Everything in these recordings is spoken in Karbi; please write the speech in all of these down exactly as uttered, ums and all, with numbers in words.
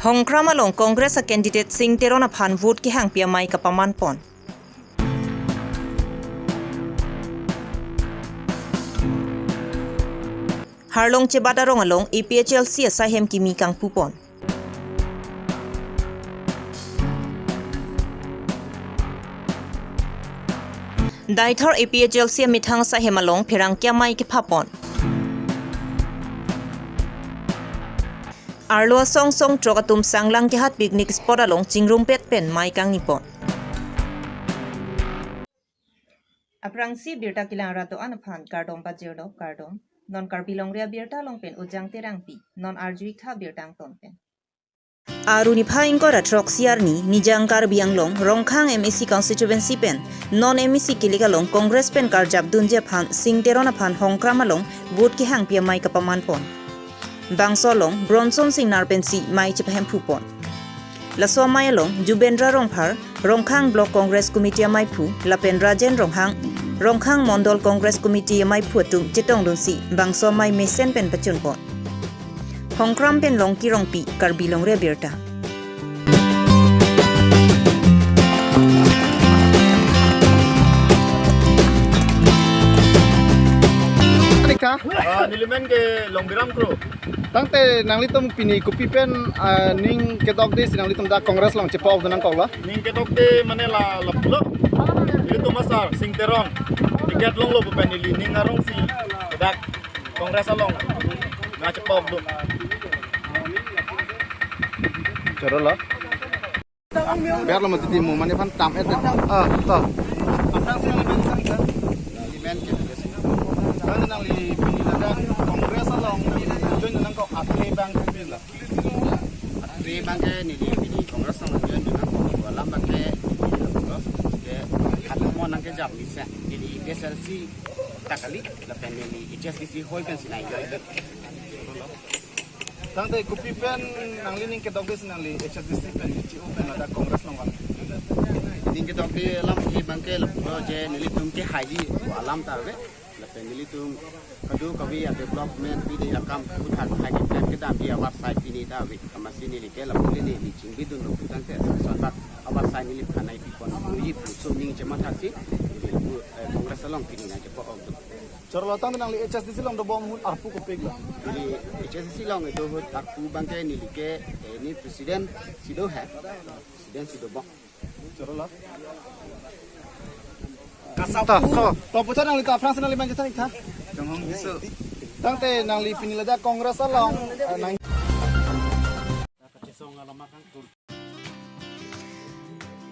Hongkram along Congress a candidate Sing Teron aphan vote kehangpi amei kapaman pon. Harlong Chebat arong along A P H L C asaihem kimi kangpu pon. Deithor A P H L C amethang asaihem along pherangke amei kepha pon. Arlo asong song throk atum Sanglang Kehat picnic spot along chingrumpet pen mei kangni pon. Aphrangsi birta kelang rat do-an aphan kardom pajirlo, kardom. Non Karbi Longri Abirta along pen Ujang Terangpi, non arju-ik tha birta angton pen. Aru niphai ingkoi ra throksi arni, Nijang Karbi Anglong, Rongkhang M A C constituency pen, non M A C kilik along Congress pen karjap dunji aphan Sing Teron aphan Hongkram along vote kehangpi amei kapaman pon. Bangso along Bronson Singnar pensi mei chepahemphu pon. Laso amei along Jubendra Rongphar, Rongkhang Block Congress Committee ameiphu, lapen Rajen Ronghang, Rongkhang Mondol Congress Committee ameiphu atum chetongdunsi bangso amei mesen pen pachun pon. Hongkram pen Longki Rongpi, Karbi Longri Abirta. Nika? Ah, neli men ke Longbiram Kro. Tangte nanglitum pini kopi pen, ah, ning kedokde si nanglitum dak Congress along chepa-ok dun nangkoklo? Ning kedokde mane la lapulo. Ilitum asar Sing Teron ticket longlo pu pen neli ning arongsi dak Congress along nangchepa-ok dun. Chorolo. Berlo mati di mo mane aphan tam et. Ah, to. Aphrangsi nangli men sang sa? Neli men ke. Kan nangli pini ladak Congress along join nangkok, athe abang ke pini la. Athe abang ke neli pini Congress along join nangkok, alam abang ke, ke, halamu nangkejap ni sa. Neli A P H L C ta kali, lapen neli H S D C hoi pensi nangjoin. Tangte kopi pen nangli ning kedokde si nangli H S D C pen, H U pen ladak Congress along vang? Ning kedokde alam ke abang ke lapulo je nelitum ke haji alam ta ave. Lapen nelitum kadokave a-development pide akam puthot hai ke plan kedamji avarsai pini ta ave. Amatsi neli ke lapu le neli chingbidunlo pu tangte, asonbak avarsai neli kanai pi pon puji pu so ning chematha si, neli lapu, eh, Congress along pini nangchepa-ok dun. Chorolo, tangte nangli H S D C along dobom ahut arpu kopiklo? Neli H S D C along do ahut arpu abang ke neli ke, eh, ne president si do he. President si dobom. Chorolo. Kasau. To, to. To, puthot nangli ta aphrangsi nangli men chethan-ik tha. Jonghong Bisu. Tangte nangli pini ladak Congress along, eh, nang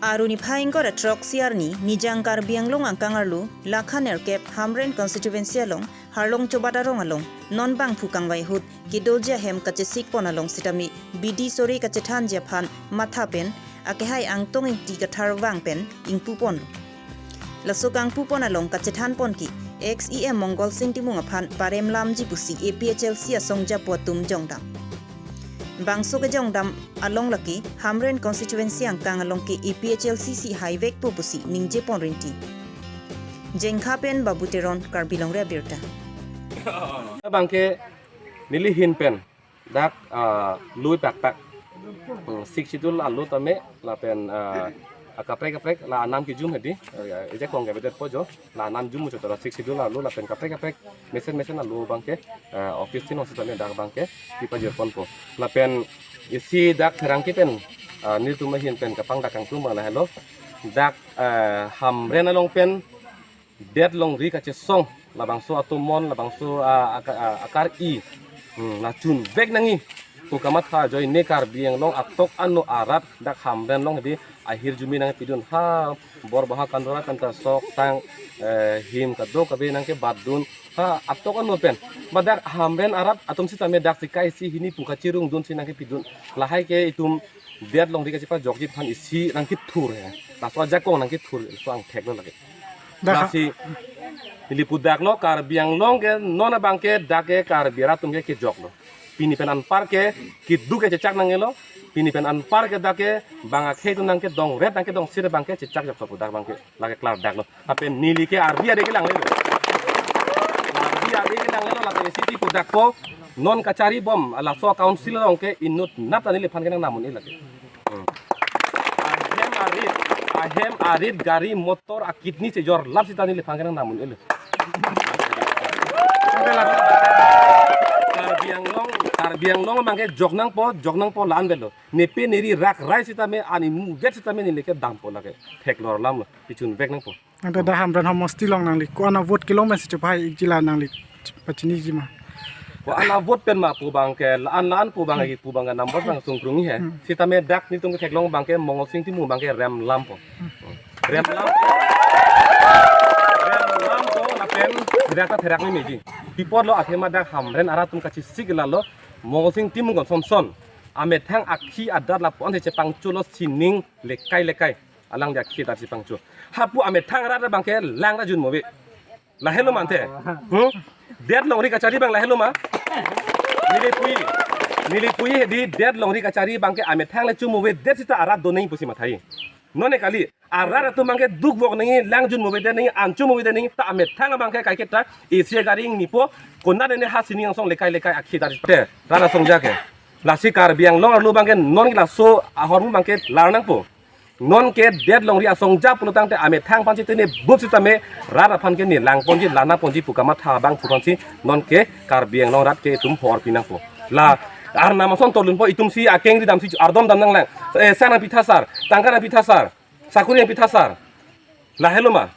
Aru niphai ingkoi ra throksi arni, Nijang Karbi Anglong angkang arlo, lakha nerkep Hamren constituency along, Harlong Chobat arong along, non bangphu kangvai ahut, kedoji ahem kachesik pon along sitame, bidi sore kachethanji aphan, matha pen, akehai Angtong Ingti Kathar vang pen, ingpu pon. Laso kangpu pon along kachethan pon ke, ex E M Mongol Sing Timung aphan parem lamji pusi A P H L C asong japo atum jongdam. Bangso kejongdam along lake Hamren constituency angkang along ke A P H L C si haivekpo pusi ningje pon rinti. Jengkha pen Babu Teron, Karbi Longri Abirta. Abang ke neli ahin pen dak, ah, lui pakpak. Hmm, Sixth Schedule alo tame lapen, ah, akaprek kaprek la anam kejum hedi, eh, ejak kong ke bedet po jo, la anam jum muchot la Sixth Schedule alo lapen kaprek kaprek mesen mesen alo abang ke, eh, office tin ongsi tame dak abang ke kipajir ponpo. Lapen isi dak pherangke pen, ah, nelitum ahin pen kapangdak kangtung abang lahelo. Dak, eh, Hamren along pen det longri kachesong labangso atomon, labangso, ah, aka-, ah, akar-i, hmm, nangchunvek nangji pu kamatha ajoine Karbi Anglong atok ano arat dak Hamren along hedi ahirjume nangpidun, ha Borbaha Kandora pen ta sok tang, eh, him kadokave nangkebatdun, ha atok ano pen. Ba dak Hamren arat atum sitame dak sika isi hini pu kachirungdunsi nangkepidun. Lahai ke itum det longri kachepajokji aphan isi nangkethur he. Laso ajakong nangkethur, laso angthek lo lake. Dak lasi neli pudaklo, Karbi Anglong ke non abang ke dak ke Karbi arat atum ke kejoklo. Pini pen anpar ke keduk ke chechak nangjilo. Pini pen anpar ke dak ke bang akhei atum nangkedongret nangkedongsit abang ke chechakjoklo pudak abang ke. Lake klardaklo. Lapen neli ke ardi ade kelanglelo. Ardi ade kelanglelo, lapen isi ti pudakpo. Non kachari bom, laso council along ke inut nat ta neliphan ke nangnam un-e lake. Hmm. Ahem arit, ahem arit gari motor a kidney chejor lap sita neliphan ke nangnam un-e lo. Karbi Anglong, Karbi Anglong abang ke jok nangpo, jok nangpo la-an avelo. Nepe neri rak rai sitame, ani muget sitame neli ke dampo lake. Theklong alam lo, pichun vek nangpo. Anta dak Hamren homosti along nangli ko-an a vote kelong pensi chupahai-ikji la nangli pachiniji ma? Ko-an a vote pen ma pu abang ke, la-an la-an pu abang ke, pu abang ke numbers abang sungkrung he. Hmm. Sitame dak netum ketheklong abang ke Mongolsing Timung abang ke rem lampo. Rem lam. Rem lampo lapen therak ta therak memeji. Pi apotlo athema dak Hamren arat atum kachesik lalo Mongolsing Timung kon son son amethang akhi adat lapu-an si chepangcholo sining lekai lekai. Alangli akhi adat si pangcho. Hapu amethang arat abang ke lang ta junmo ave. Lahelo ma ante. Hmm? Det longri kachari abang lahelo ma? Neli pu-i. Neli pu-i hedi det longri kachari abang ke amethang le chumo avedet sita arat do nangji pusi mathai. Non ne kali. Arat atum abang ke dukvok nangji, lang junmo avedet nangji, an chumo avedet nangji, ta amethang abang ke kaiketa A C A gari ingnipo, konat ne ha sining angsong lekai lekai akhi adat te. Rat asong ja ke. Lasi Karbi Anglong arlo abang ke non ke laso ahormu abang ke lar nangpo. Non ke det longri asong ja pulo tangte amethang aphan si tene but sitame rat aphan ke ne langponji, lana ponji pu kamatha abang pu aphan si non ke Karbi Anglong arat ke itum hor pi nangpo. La Arnam ason tolunpo, itum si akengri dam si ardom dam nanglang. Eh, sang nangpi tha sar, tangka nangpi tha sar, sakuri nangpi tha sar. Lahelo ma?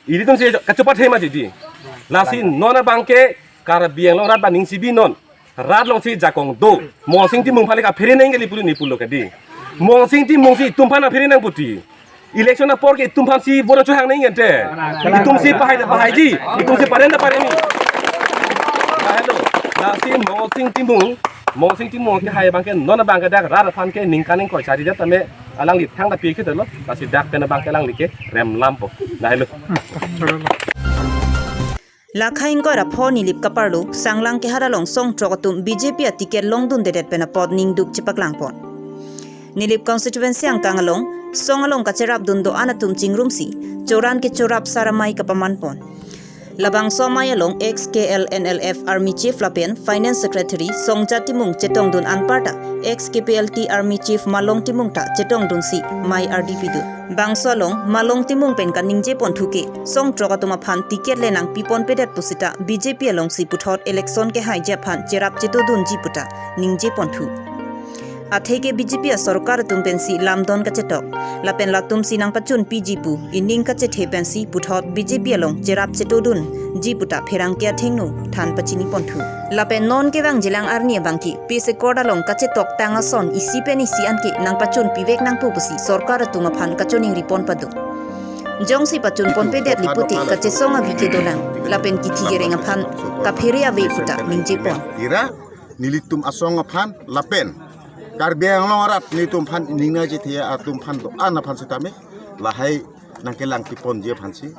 Ilitum si kachopat he ma jidi. Lasi non abang ke Karbi Anglong arat ba ning si bi non. Rat along si jakong do. Mongolsing Timung aphan le kaphere nangji kali pulo ne pulo kadi. Mongolsing Timung si itum aphan kaphere nangpo ti. Election apor ke itum aphan si vote chohang nangji ante. Itum si pahai ta pahaiji. Itum si paren ta paremi. Lahelo. Lasi Mongolsing Timung, Mongolsing Timung kehai abang ke non abang ke dak rat aphan ke ningkan ingkoi chari det tame alangli thangta pi khitelo. Lasi dak pen abang ke alangli ke rem lampo. Lahelo. Lakha ingkoi ra pho Nilip kaparlo, Sanglang kehat along song throk atum B J P a ticket longdundedet pen apot ningduk chepaklangpon. Nilip constituency angkang along, song along kacherapdun do-an atum chingrumsi, choran kechorap sar amei kapamanpon. Labangso amei along ex K L N L F Army Chief lapen Finance Secretary Songja Timung chetongdun anparta, ex K P L T Army Chief Malong Timung ta chetongdunsi mei ardi pidun. Bangso along Malong Timung pen kaningje ponthu ke, song throk atum aphan ticket le nangpiponpedet pusita B J P alongsi puthot election kehaiji aphan cherap chetodunji puta ningje ponthu. Athe ke B J P a sorkar atum pensi lamdon kachetok, lapen latum si nangpachunpiji pu ining kachethe pensi puthot B J P along cherap chetodunji puta pherangke athengno than pachini ponthu. Lapen non kevangjilang arni abangke, Peace Accord along kachetok tang ason isi pen isi anke nangpachunpivek nangpo pusi sorkar atum aphan kachoningri pon pado. Jongsi pachunponpedet li pute kachesong avi kedolang, lapen kithi kereng aphan kaphere ave puta ningje pon. Ira nelitum asong aphan lapen Karbi Anglong arat nelitum aphan ningna chethe atum aphan do-an aphan sitame lahai nangkelangpiponji aphan si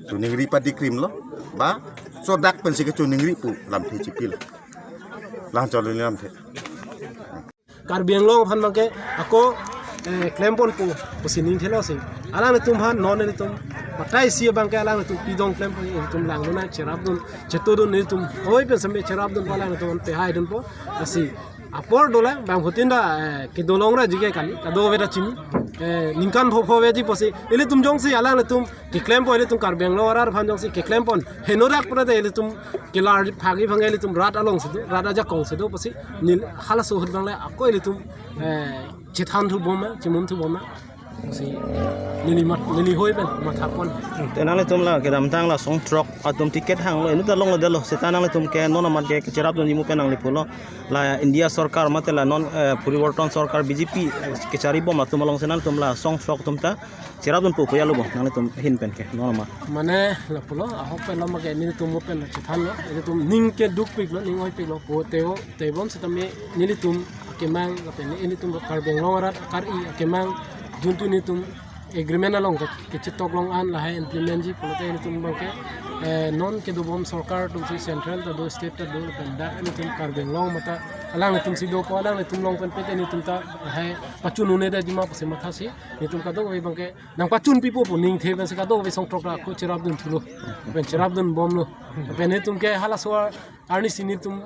choningri padikrimlo, ba sodak pensi kechoningri pu lamthe chipilo. Lahan cholo lamthe. Karbi Anglong aphan abangke ako, eh, klemponpo pusi ningthelo si. Alanglitum aphan non nelitum batai si abangke alanglitum pidong klempo, nelitum langdun nang cherapdun, chetodun nelitum hoi pen same cherapdunpo, alanglitum aphan pehaidunpo. Lasi apor dolang bangphutin ta, eh, kedolongra jike kali, kadokave ta chini. Eh, ningkan pho pho veji pusi ilitum jongsi alanglitum keklempo, ilitum Karbi Anglong arat aphan jongsi keklempon henodak pura ta ilitum kelar phagi phang ilitum rat alongsi do, rat ajakongsi do pusi neli halaso ahut abang le ako ilitum, eh, chethanthubom, chemunthu bom pusi neli mat, neli hoi pen mathapon. Te nanglitum la kedamtang la song throk atum ticket hanglo, inut ta longledetlo, seta nanglitum ke non amat ke cherapdunji mu pen nangli pulo. La India sorkar mate la non, eh, poriborton sorkar B J P, eh, kecharibom atum alongsi nanglitum la song throk atum ta cherapdunpo pu ya lo bo, nanglitum ahin pen ke non amat. Mane lapulo, ahok pen lo make nelitum mo pen chethanlo, nelitum ning kedukpiklo, ning oipiklo, po teo, tebom sitame nelitum akemang, lapen nelitum Karbi Anglong arat akari akemang, juntu nelitum agreement along ke, kechetok long an lahai implement ji pulote nelitum abangke, eh, non kedobom sorkar atum si central ta do, state ta do, lapen dak nelitum Karbi Anglong mata alanglitum si dopo, alanglitum along pen pete nelitum ta lahai pachun-unedetji ma pusi mathasi, nelitum kadokave abangke nangpachunpipo pu ningthe pensi kadokave song throk ra ako cherapdun thulo. Pen cherapdun bomlo. Pen nelitum ke halaso arni si nelitum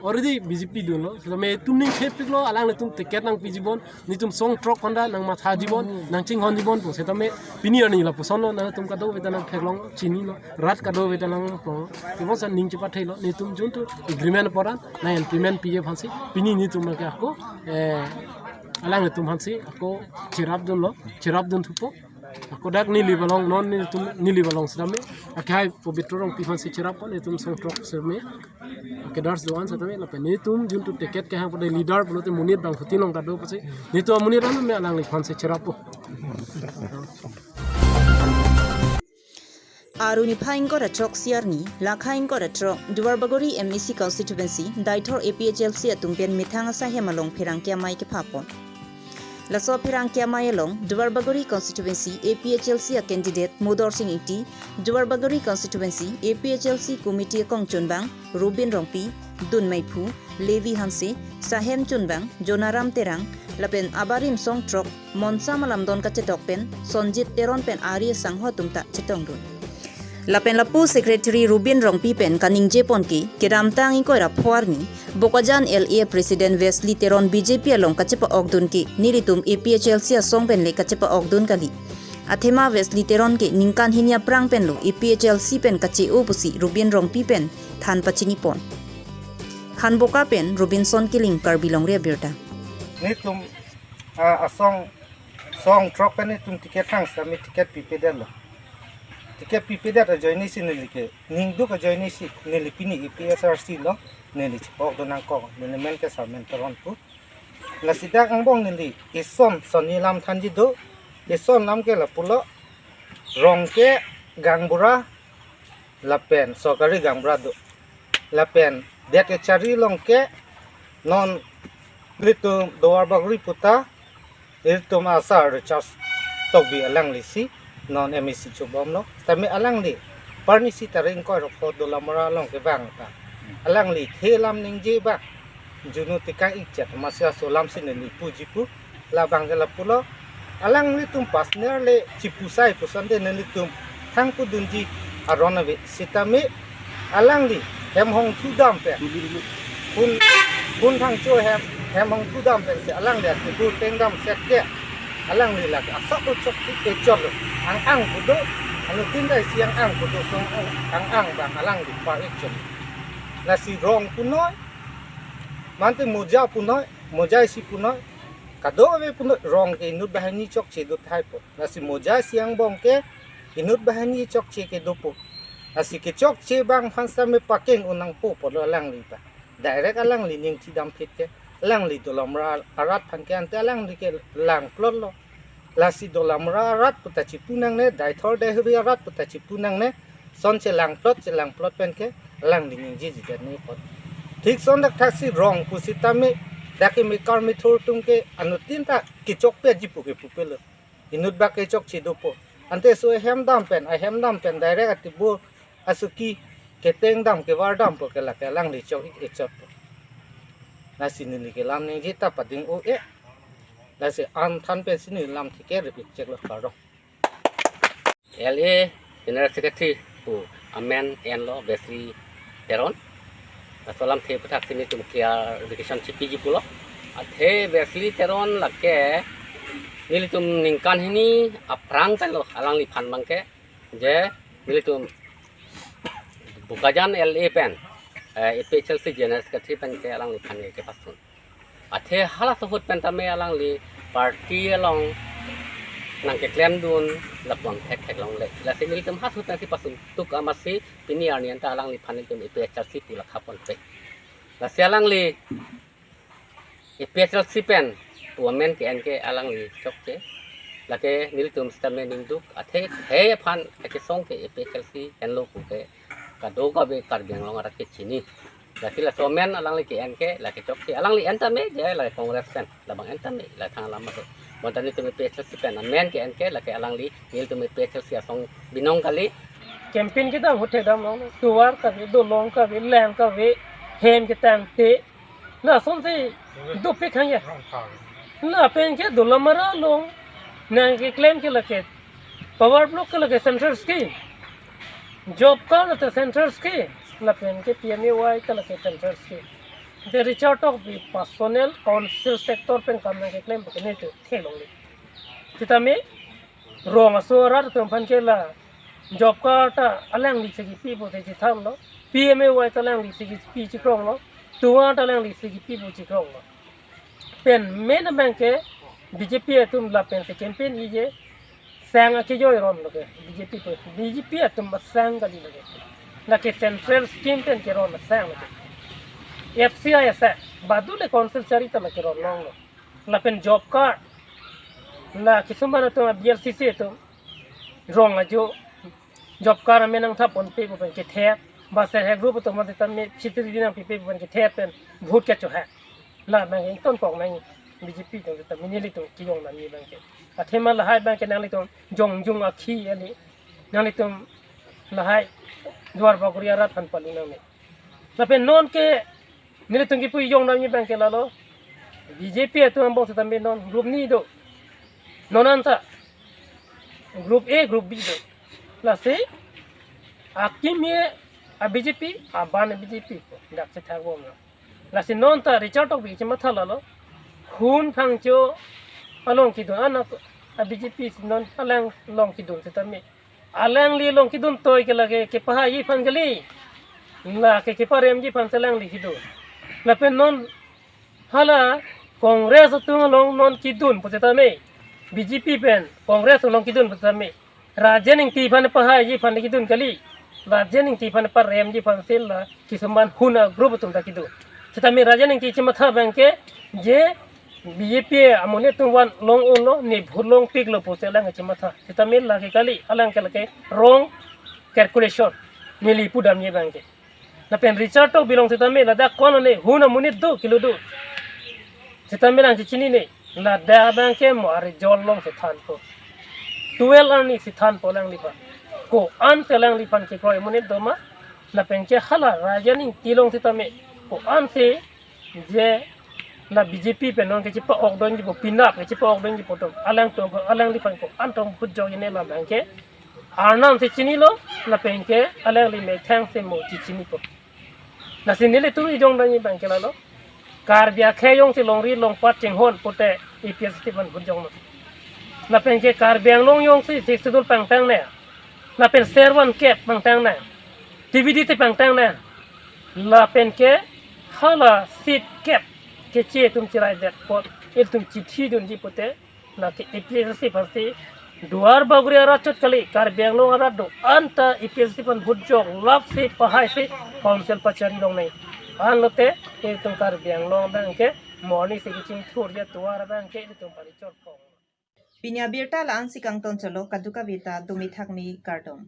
Already B J P dunlo, setame itum ning thepiklo, alanglitum ticket nangpiji bon, netum song throk aphan ta nangmathaji bon, nangchinghonji bon pu, setame pini arni lapuson lo, nangtum kadokave ta nangtheklong, chinilo, rat kadokave ta nangtheklong, tebonsa ning chepathelo, netum juntu agreement apot an nang implement piji aphansi, pini netum ke ako, eh, alanglitum aphansi ako cherapdunlo, cherapdun thupo. Ako dak neli balong, non netum neli balong setame, akhai Pobitro Rongpi aphansi cherappo, netum song throk setame, akedars do-an setame, lapen netum juntu ticket kehang pada leader pulote monit bangphutin along ta do pusi, netum amonit an me alangliphansi cherappo. Aru niphai ingkoi ra throk isi arni, lakha ingkoi ra throk, Duarbagori M A C constituency, Deithor A P H L C atum pen methang asahem along pherangke amei kephapon. Laso pherangke amei along, Duarbagori constituency A P H L C a candidate Modor Sing Ingti, Duarbagori constituency A P H L C committee akongchunbang Rubin Rongpi, Dun Meiphu, Levi Hanse, sahem chunbang Jonaram Terang, lapen abarim song throk, Monsa Malamdon kachetong pen, Sonjit Teron pen ari asangho atum ta chetongdun. Lapen lapu secretary Rubin Rongpi pen kaningjepon ke, kedamtang ingkoi ra pho arni, Bokajan L A President Wesley Teron B J P along kachepa-okdun ke, nelitum A P H L C asong pen le kachepa-okdun kali. Athema Wesley Teron ke ningkan hini aphrang pen lo A P H L C pen kache-o pusi Rubin Rongpi pen than pachinipon. Hanboka pen Robinson Killing, Karbi Longri Abirta. Netum, ah, asong, song throk pen netum ticket hang setame ticket pipedetlo. Ticket pipedet ajoinesi neli ke, ningduk ajoinesi neli pini A P H L C lo, neli chepok do nangkok, neli men ke Sarmen Teron pu. Lasi dak angbong neli ison sonni lam thanji do, ison lam ke lapulo, rong ke gaonbura, lapen sorkari gaonbura do. Lapen det kechari along ke non ilitum Duarbagori puta, ilitum asar Richard Tokbi alanglisi non M A C chobomlo. Setame alangli parnisi tarik ingkoi ra pho Dolamara along kevang ta, alangli the lam ningje ba, junu tekang ikchet masi aso lamsi neli puji pu, labang ke lapulo, alanglitum personal le chipusai pusonte nelitum thang pudunji aron ave, setame alangli hem hongthu dam pen, phun, phun thangcho hem, hem hongthu dam pensi alangli atibu tengdam sek ke, alangli lake asok uchok ti echot lo, ang ang pu do, anuttin ta isi ang ang pu do, song ang ang bang alangli par echot. Lasi rong punoi, mante moja punoi, moja isi punoi, kadokave punoi, rong ke inut banghini chokche do thaipo. Lasi moja isi angbong ke inut banghini chokche ke dopo. Lasi kechokche bang aphan setame pakeng un nangpo pulo alangli ta. Direct alangli ning chidam phit ke, alangli Dolamara arat aphan ke ante alangli ke langplotlo. Lasi Dolamara arat puta chipu nangne, Deithor Deihori arat puta chipu nangne, son chelangplot, chelangplot pen ke, alangli ningjejidet nangpo. Thik son dak thaksi rong pusitame, dak kemekar methur atum ke, anuttin ta kechokpeji pu ke pupelo. Inut bak kechokche dopo. Ante so ahem dam pen, ahem dam pen direct atibu asuki keteng dam kevar dampo ke lake alangli chok ik echot po. Lasi neli ke lam ningje ta pading o e. Lasi an than pensi neli lam thike rip ik chek lo kardom. L A General Secretary pu amen enlo Wesley Teron. Laso alamthe aphuthaksi netum clarification chipiji pulo. Athe Wesley Teron lake nelitum ningkan hini aphrang pen lo alangliphan abang ke, je nelitum Bokajan L A pen, eh, A P H L C General Secretary pen ke alangliphan ke kepasun. Athe halaso ahut pen tame alangli party along nangkeklemdun lapuang thekthek longle. Lasi nelitum ha ahut pensi pasun tuk amatsi pini arni anta alangliphan nelitum A P H L C pu lakha ponpe. Lasi alangli A P H L C pen pu amen ke-en ke alangli chokche. Lake nelitum setame ningduk athe khei aphan akesong ke A P H L C enlo pu ke kadokave Karbi Anglong arat ke chini. Lasi laso amen alangli ke-en ke lake chokche. Alangli en tame je lake Congress pen labang en tame la thang alam aso. Bonta nelitum A P H L C pen amen ke-en ke lake alangli nelitum A P H L C asong binong kali. Campaign kedam ahut thekdam long, tovar kave, dolong kave, lang kave, hem ketangte. Lasonsi dopik hangya. Lapen ke Dolamara along nangkeklem ke lake power block ke lake central scheme, job card lake central scheme, lapen ke P M A Y ke lake central scheme. The Richard Tokbi personal council sector pen kam nangkeklem pu ke nelitum thelongle. Sitame rong aso arat atum aphan ke la job card ta alangli si kipi pu te chithanlo, P M A Y ta alangli si kipi chikronglo, tovar ta alangli si kipi pu chikronglo. Pen main abang ke B J P atum lapen si campaign iji sang akejoi ronlo ke B J P pen, B J P atum asang kali lo ke. Lake central scheme pen keron asang lo ke. F C I asang, badu le council chari ta la keron longlo. Lapen job card, la kisum atum B L C C atum rong ajo job card amen nangthap ponpe pu pen kethe, ba self help group atum mate tame chitri nangpipe pu pen kethe pen vote kechohang. La abang ingtonkok nang B J P atum sitame nelitum kejong nangji abang ke. Athema lahai abang ke nanglitum jongjung akhi kali. Nanglitum lahai Duar Bagori arat aphan pali nangne. Lapen non ke nelitum kipu jong nangji abang ke lalo, B J P atum angbong sitame non group ni do. Non anta group A, group B do. Lasi akimi a B J P, aban a B J P ko dak chethak bomlo. Lasi non ta Richard Tokbi chimatha lalo, hun phangcho along kidun, anak a B J P non alang along kidun sitame, alangli along kidun toi ke lake kepahaiji aphan kali, lake keparemji aphan si alangli kidun. Lapen non hala Congress atum along non kidun pusitame, B J P pen Congress along kidun pusitame, Rajen Ingti aphan pahaiji aphan kidun kali, Rajen Ingti aphan paremji aphan si la kisum an hun a group atum ta kidun. Sitame Rajen Ingti chimatha abang ke je B J P amonit atum van long unlo, ne vote longpiklo pusi alang chimatha. Sitame lake kali, alang ke lake wrong calculation, neli pudamji abang ke. Lapen Richard Tokbi along sitame ladak konane hun amonit do kilo do. Sitame lang chechinine, ladak abang ke mo a-result along si thanpo. Twelve arni si thanpo alangliphan. Ko-an si alangliphan kekroi amonit doma, lapen ke hala Rajen Ingti along sitame ko-an si je la B J P pen non kechepa-ok dunji pu, penap kechepa-ok dunji pu atum, alangtum, alangliphan ko-an atum vote jokji ne la abang ke Arnam si chinilo, lapen ke alangli methang si mo chechinipo. Lasi nelitum kejong nangji abang ke lalo, Karbi akhei jongsi longri longpat chinghon pute A P H L C aphan vote joknon. Lapen ke Karbi Anglong jongsi Sixth Schedule pangtang ne, lapen servan kep pangtang ne, T V D te pangtang ne, lapen ke hala seat kep keche atum chiraidet apot ilitum chithi dunji pute, lake A P H L C aphan si Duar Bagori arat chot kali, Karbi Anglong arat do-an ta A P H L C aphan vote jok lap si pahai si council pachari longnei. Anlote ilitum Karbi Anglong abang ke morning si kechingthurji atovar abang ke ilitum pari chorkong. Pini abirta la-an si kangton cholo, kadokave ta dome thakme, kardom.